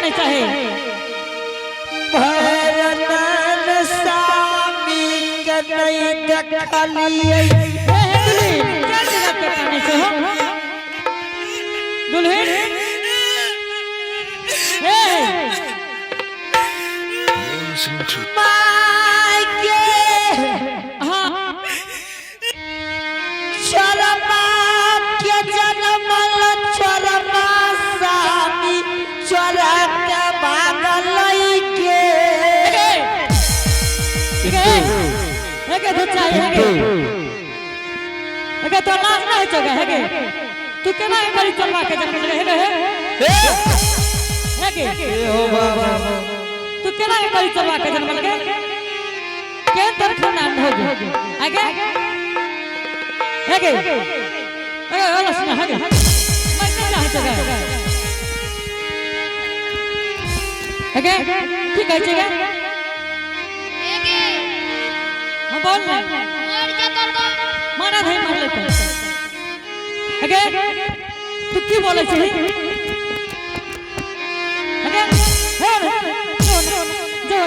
नहीं चाहे। भरतन स्वामी के नहीं देखलिए। हे हे दुल्हीन, क्या जगह के काने से हो दुल्हीन? हे माय के हाँ चरमा के जनमल चरमा स्वामी चोरा के भागल के। हे हे के धुच्चा हे के हे के तो नाच ना हो चुका हे के तू केना के करी चलवा के जन्म ले हे हे हे के हो बाबा। तू केना के करी चलवा के जन्म ले के तोर खानदान हो गे आगे हे के हे होला सुन हे के मैं नहीं चाहे चुका हे के की कहै छै गे? एगे। हम बोल ना। मर जेतो तो। मारा भाई मार लेते अगे तू की बोले छी अगे हे जो जो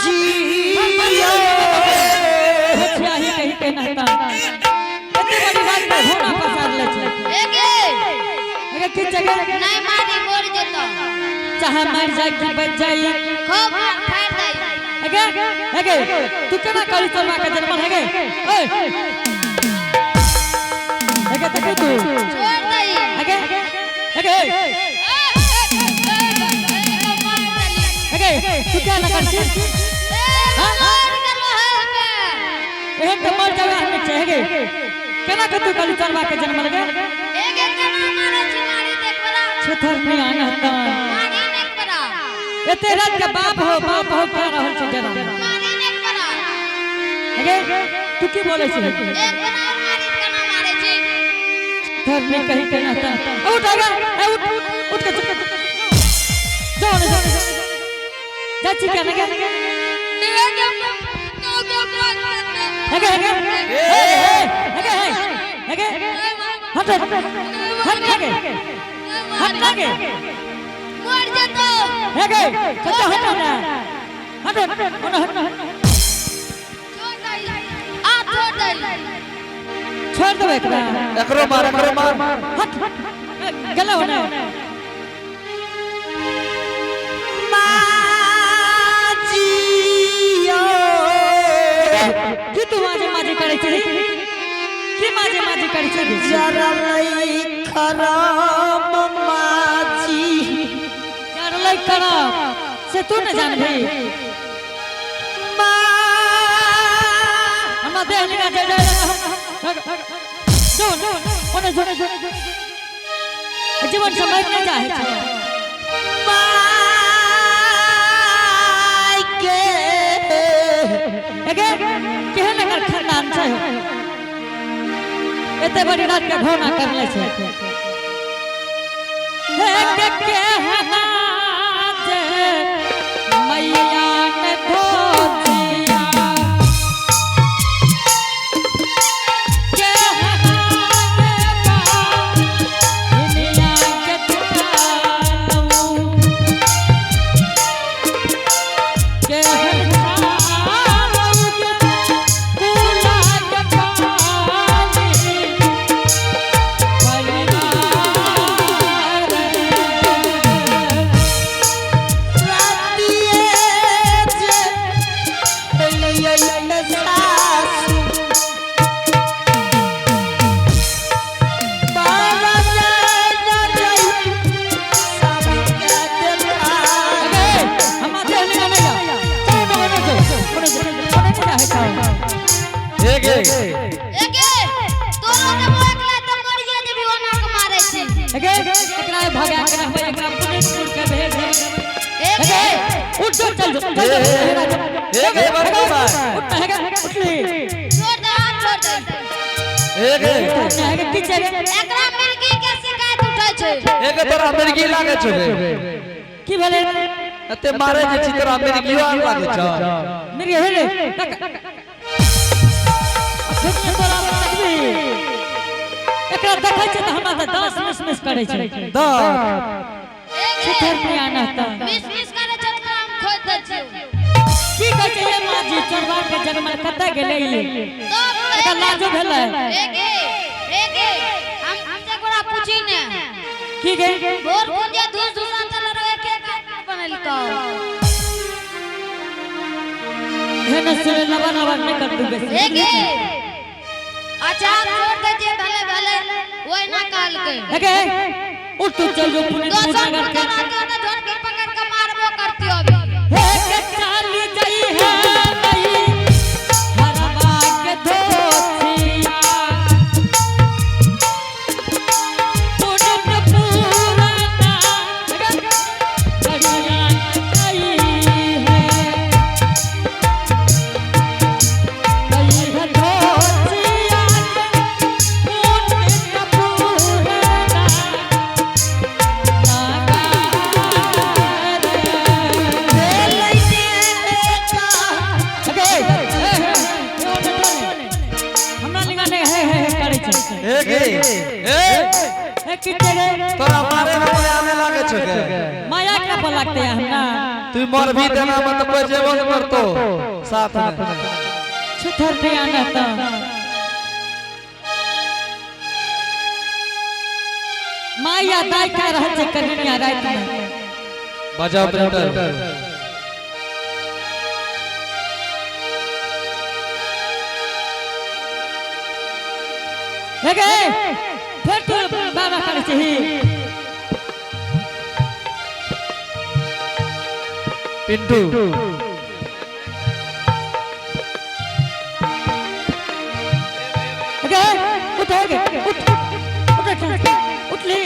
जी होछिया ही कहीं के नहता एते बड़ी बात पे होना पसार ले छै। एगे। अगे की जगह? नहीं मारी, मर जेतो। चाहे मर जाए कि बच जाए। खूब फाड़ दई। अगे अगे तू केना करी चलवा के जन्म हेगे ओए अगे तक तू छोड़ दई। अगे अगे अगे तू क्या ना कर छी? एहन तो मर जावे हमें चाहेगे केना के तू कली चलवा के जन्म लगे? छथर नहीं आना ता एते रात के बाप हो कह रहल छै डेरा। अगे तू की बोले छी? छथर नहीं कहीं के ना ता उठ आगा ए उठ उठ के चुप जाओ ना जाओ जा छी क्या लगे अगे अगे ए अगे अगे हट हट लगे हट लगे। अगे चल हट ना हट हट हट हट। छोड़ देबै एकरा। एकरो मार, एकरो मार। हट गेलौ ना। माजी की तू माजे माजे करै छी? की माजे माजे करै छी? जरलै खराब माजी। जरलै करब से तू न जानबी। मा हमरा देह निका जल जाय। जो ओने जो जीवन से मर नहीं चाहे छै। माय के एगे केहन एकर खानदान छै हो? एते बड़ी रात के घोना करले छै हे के जे मैया ने धोतिया के दुनिया के दुकानऊ के कुला के पानी परिवार। रातिए जे एलियै सासु बाबा जय सबके देखा। अगे हम आते हैं नहीं नहीं चलो ना ना चलो ना ना है चाहो। एक एक। अगे एकरा भगा के रहबै, एकरा पुलिस पुर के भेज देबै। अगे उठ जो चल जो चल जो। एक एक बार बार। उठ ना हेगे उठली। एक एक। ना हेगे की चले? एकरा मिर्गी के शिकायत उठै छै। एक तोरा मिर्गी लागे छौ गे। की भेलै? एते मारे जे छी तोरा मिर्गियो आर लागे छौ। मेरी हेले फिर तोरा तकबी एकरा देखै छै तऽ हमरा तऽ दाँत में करे छै। द छुथर नहीं आना ता। मिस मिस करे छै त हम खोद दै छियौ। की कहै छै ये माँ जी, चोरबा के जन्मल कतऽ गेलै ई? तब एकर लाजो भेलै। एगे एगे हम से गोरा पूछी ने। की गे? भोर कुंजे धूस धूसा चल रहे के बनलको। हे न सुने लबा लबा नहीं कर दू बेसी। एगे अच्छा हम छोड़ दे जे भले भले ओइ ना कहलकै। एगे उठ तू चल जो पुनीत दोसर नगर कुत्ता के। रहती हो तो झोर के पकड़ के मारबो करती हो अभी। हे के चाली जाई है नहीं हरवा के धोतिया। पुनीत पुराना बढ़िया कई है। कई है धोतिया के पुनीत पुराना हमरा लिंगा नहीं है है करे छै। ए गे ए ए किते रे? तोरा मारे में माया में लागे छौ गे। माया के पर लगते है हमरा। तू मर भी देना मत कोई जेबन करतो साथ में। छुथर नहीं आना ता। माया दाई का रह छै कन्हैया रात में। बजाओ प्रिंटर। हे गे फिर तू बाबा करे छै। पिंटू गे उठ गे उठ उठ उठ उठली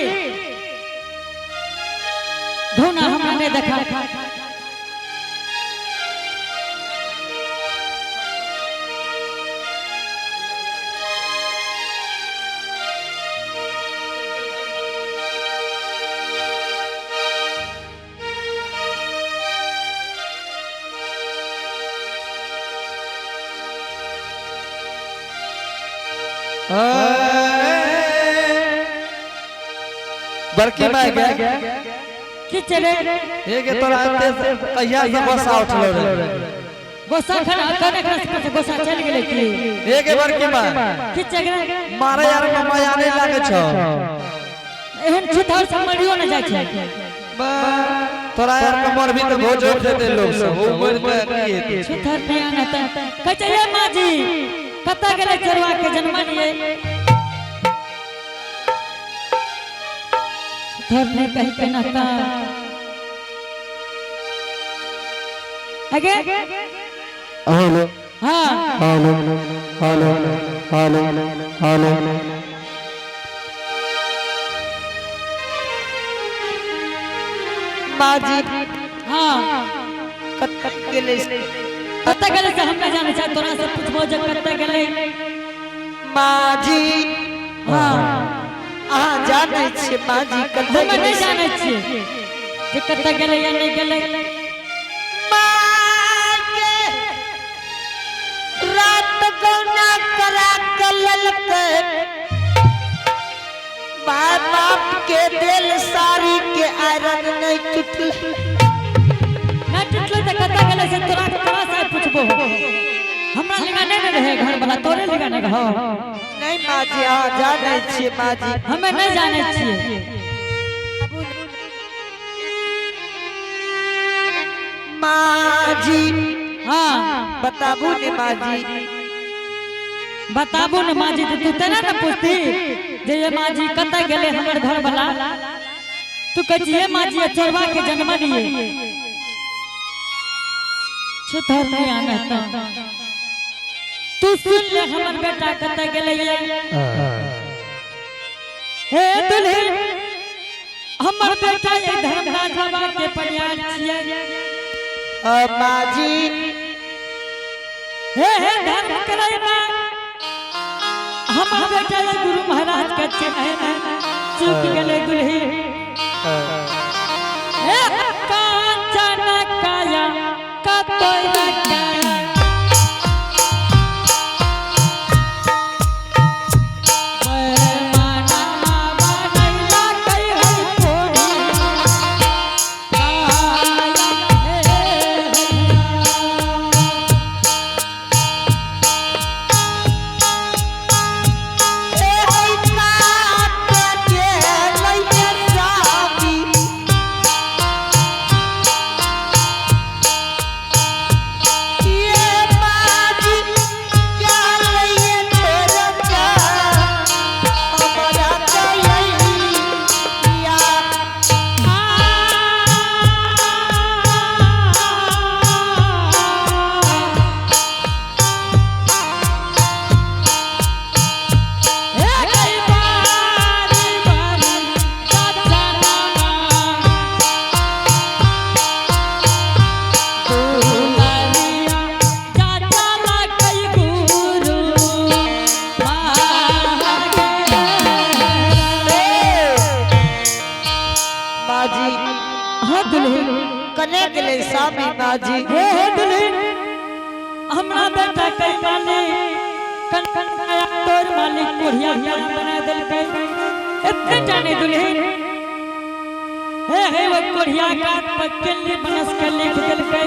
धोना हमरा नहीं देखा। बड़की माय गे। की चले? ए गे तोरा एते कहिया से गुस्सा उठलो रे? गोसा खन खन खन से गोसा चल गेलै की? ए गे बड़की माय। की चले? मारे यार माया नहीं लागे छौ। एहन छुथर से मरियो न जाइ छै। तोरा यार कमर भी तो भोज उठ जेते लोग सब ओ मर के की हेतै? छुथर नहीं आना ता। कहै छै ये माँ जी कतऽ गेलै चोरवा के जन्मलियै? छुथर नहीं कहि के ना ता। आगे? हेलो। हाँ। Hello hello hello hello. माँ जी। हाँ। कतऽ गेलै? कतऽ गेलै से हम नहि जानै छियै, तोरा से पुछबो जे कतऽ गेलै। माँ जी। हाँ। अहाँ जानै छियै माँ जी कतऽ हम गेलै? नहि जानै छियै जे कतऽ गेलै या नहि गेलै। माँ के रात गौना करा के ललकै, माय बाप के देल साड़ी के आयरन नहीं टूटल। नहि टूटलै तऽ कतऽ गेलै से तोरा तोरा से पुछबो। हमरा लिंगा नहि ने रहै घर वाला, तोरे लिंगा नहि रहो। नहीं माँ जी, अहाँ जानै छियै माँ जी। हमे नहि जानै छियै। माँ जी। हाँ। बताबू ने माँ जी। बताबू ने माँ जी, तऽ तू तेना ने पुछती जे ये माँ जी कतऽ गेलै हमर घर वाला। तू कहै छी ये माँ जी चोरबा के जन्मलियै। छुथर नहीं आना ता। तू सुन ले हमर बेटा कतऽ गेलै ये। हे दुल्हन, हमर बेटा ये धर्मराज बाबा के परियार छियै। माँ जी। हे हे धर्म करै ना हमर बेटा ये गुरु महाराज के चढ़े चूक गेलै दुल्ही। हे कांचन काया कतोय काया। माना बनैला। हाँ दुल्हन। कने गेलै स्वामी माँ जी? हे हे दुल्हन, हमरा बेटा के माने कन कन आया तोर मालिक कोढ़िया के बना देलकै। एते जाने दुल्हन, हे हे वो कोढ़िया का पक्केली बनस के लिख देलकै,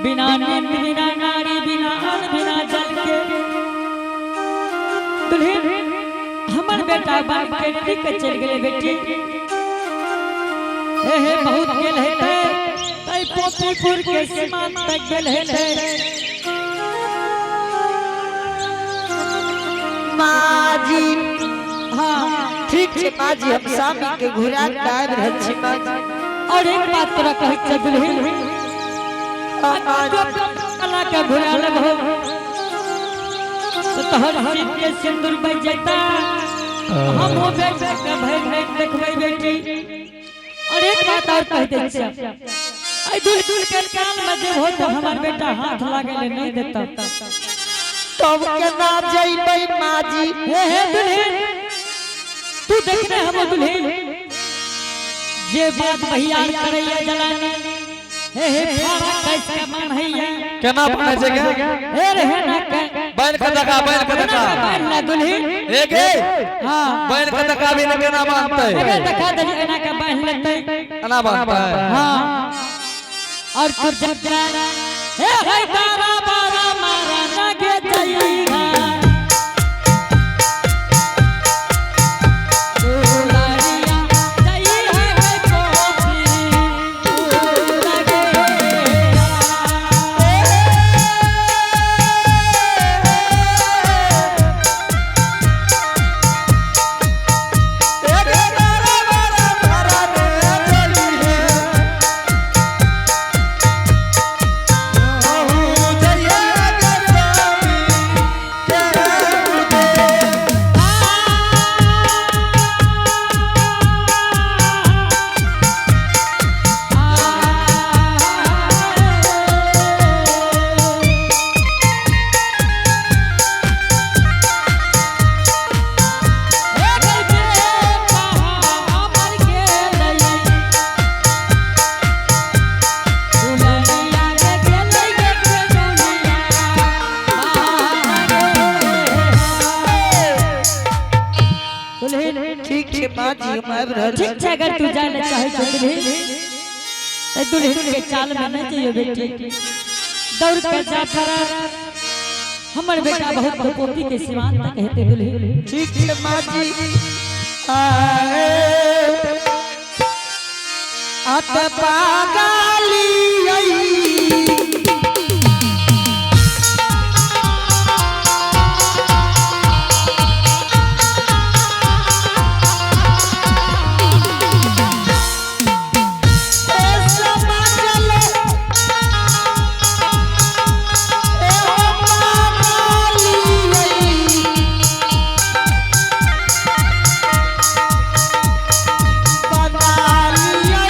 बिना नींद बिना नारी बिना अन्न बिना जल के। दुल्हन, हमर बेटा बन के नदी के चल गेलै बेटी। हे हे बहुत गेल हेतै तै पोपीपुर के सीमा तक गेल हेतै। माँ जी। हाँ। ठीक छै माँ जी, हम स्वामी के घुरा के आबि रहल छी माँ जी। और एक बात तोरा कहै छै दुल्हन, हाँ, माँ जी। कला के घुरा लेबहो तो तोहर सिर के सिंदूर बच जेता, हम हो बेटा के भय भय देखबै बेटी। और एक बात और कह दै छियै, आई दुल दुल के कान में जे हो तो हमर बेटा हाथ लागे ले नहीं देता। तब केना जइबै माँ जी? हे हे दुल्हन, तू देखने हम दुल्हन जे बात भैया करैया जलानी, हे हे फाड़ा कैस के मन हैया। केना बनै छै गे? हे रे हे ना के बैन के देखा, बैन के देखा। बान्ह ला दुल्हन। ए गे। हाँ। बैन के देखा भी ने केना बांधतै? अगर देखा दली एना के बान्ह लेतै। केना बांधतै? हाँ। और तू जब जा हे हे तारा बारा मारा ना गे जइहा। दुलारिया जइहा गे कोपी, तू लगे। ठीक छै माँ जी, हम आबि रहल छी। ठीक छै, अगर तू जाय ले चाहे छै दुल्हन, ते दुल्हन के चाल में नहीं जइयो बेटी, दौड़ के जा फरार। हमर बेटा बहुत पोपी के सिवान तक हेतै दुल्हन। ठीक छै माँ जी। आए अत पागली आई। ए समा चलो, ए हो पागली आई। बना लिया।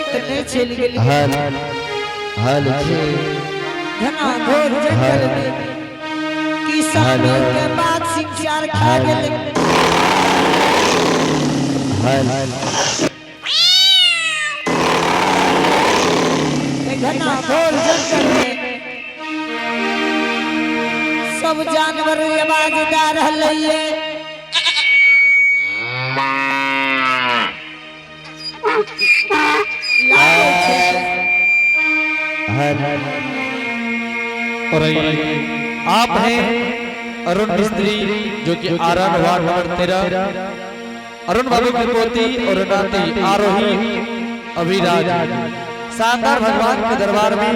केतने चल गेल। हल हल छे। घना घोर जंगल में की समय के बाद सिंचार खा गेल। हल। घना घोर जंगल में सब जानवर आवाज दे रहले। लागै छै। हल। और आप हैं अरुण मिस्त्री, जो कि आरन वार्ड नंबर 13, अरुण बाबू की पोती और नाती आरोही अभिराज शानदार भगवान के दरबार में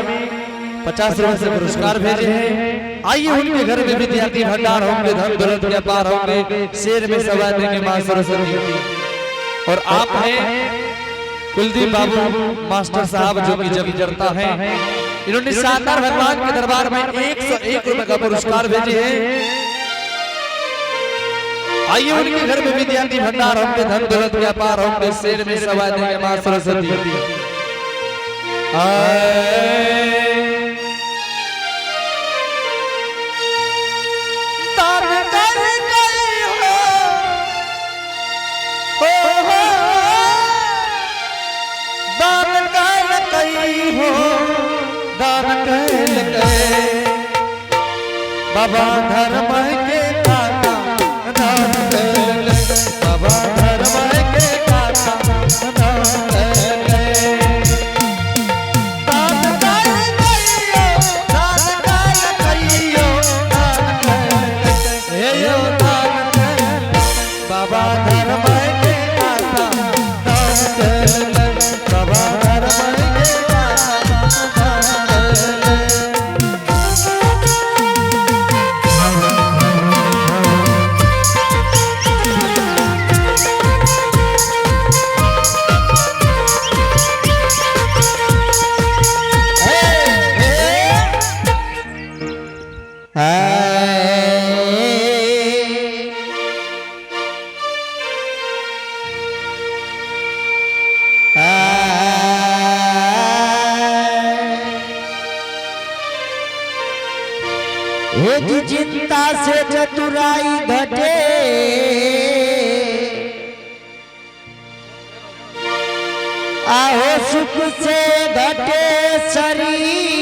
50 रुपए से पुरस्कार भेजे हैं। आइए उनके घर में विद्यार्थी भंडार होंगे, धन दौलत के अपार होंगे, शेर में सवा देंगे माँ सरस्वती। और आप हैं कुलदीप बाबू मास्टर साहब, जो कि जब जरता है, इन्होंने शानदार भगवान के दरबार में 101 रुपए का पुरस्कार भेजे हैं। आइए उनके घर में विद्यार्थी भंडार होंगे, धन दौलत के अपार होंगे, शेर में सवा देंगे माँ सरस्वती। आए। दान कर गई हो, हो हो, दान कर कई हो, दान कर गए बाबा धर्म के दाता, दान कर गए बाबा धर्म के दाता, दान कर गए। दान कर कइयो, दान कर कइयो, दान कर गए यो, दान कर बाबा धर्म के दाता, दान कर गए बाबा धर्म के दाता, दान कर गए। एक चिंता से चतुराई घटे, आहो सुख से घटे शरीर।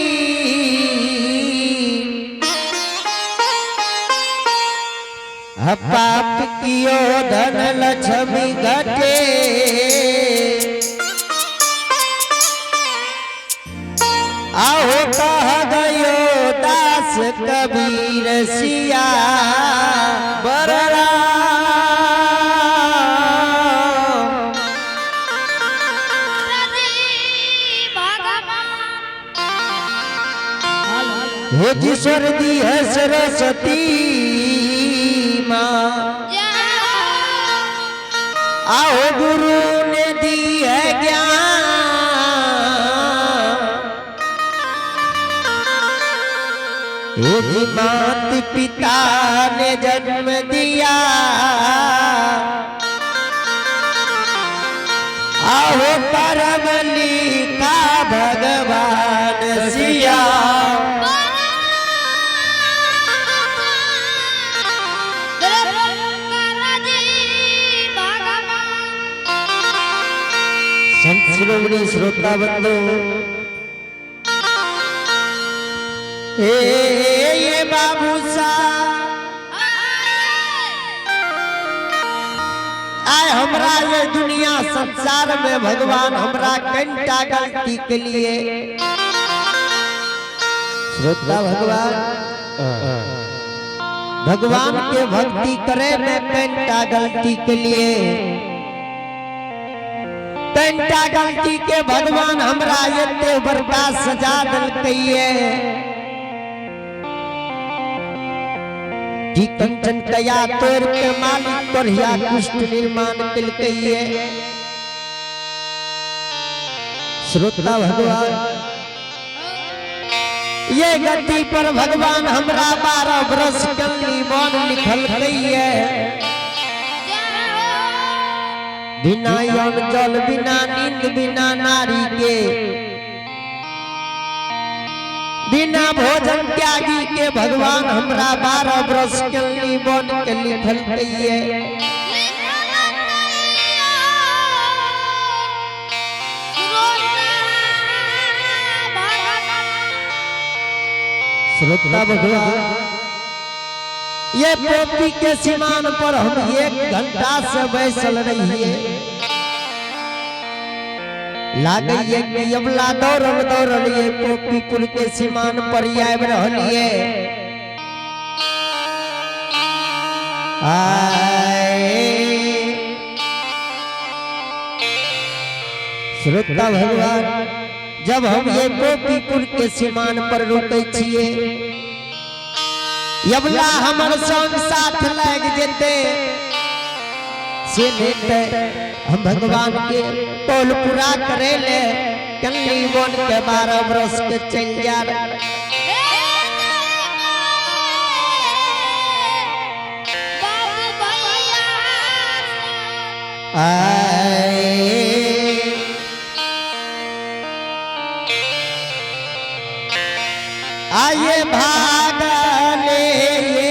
पाप कियो धन लक्ष्मी घटे, आहो कह गयो दास कबीर सिया बररा। भगवान। हे जिसर दी है सरस्वती माँ, आओ गुरु ने दी है ज्ञान। हे जी मात पिता ने जन्म दिया, आओ परम लिखा भगवान सिया। संत शिरोमणि श्रोता बंधु, हे ये बाबू सा आय हमरा ये दुनिया संसार में भगवान हमरा कंटा गलती के लिए। श्रोता भगवान, भगवान के भक्ति करे में कंटा गलती के लिए, कंटा गलती के भगवान हमरा एते बड़का सजा दिलकैये कि कंचन कया तोड़ के मालिक कोढ़िया कुष्ठ निर्माण केलकैये। श्रोता भगवान, ये गति पर भगवान हमरा 12 बरस कल्ली मन लिखल कहिए। बिना यौन जल, बिना नींद, बिना नारी के, बिना भोजन त्यागी के भगवान हमरा 12 वर्ष के बन के लिखल कहिए। श्रोता भगवान, ये पोपी के सीमान पर हम 1 घंटा से बैसल रहिए। लागैये कि अबला दौड़ल दौड़ल ये पोपीपुर के सीमान पर आबि रहलिए। आए श्रोता भगवान, जब हम ये गोपीपुर के सीमान पर रुकै छिए, यबला हमर संग साथ लाग जेते से नहीं हम भगवान के टोल पूरा करे ले कल्ली बन के 12 बरस के चल जा। आए आइए भागले ये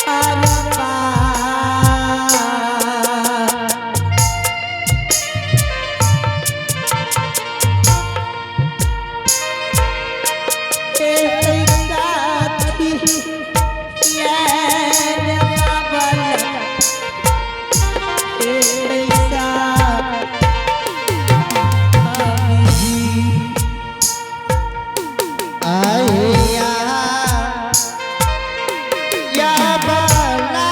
पार। आया या बाला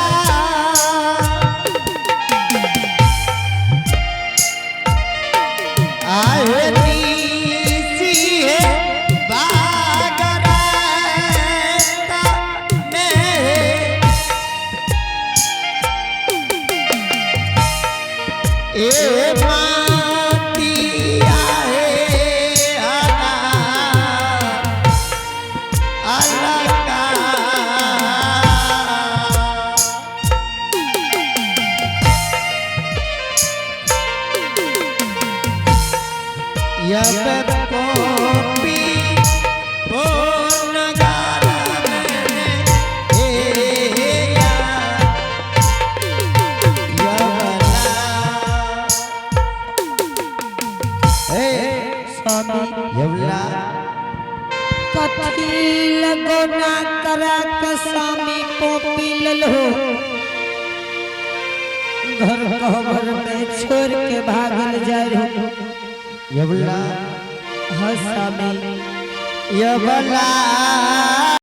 आए नीसी है बागरता में ए माती आए अला अलका। यब कोपी ओ नगारा मैंने हे या यबला हे स्वामी यबला कथी लगोना करा के स्वामी पोपी ललो घर कहबर में छोड़ के भागल जाय हो। यबला हाँ स्वामी। यबला।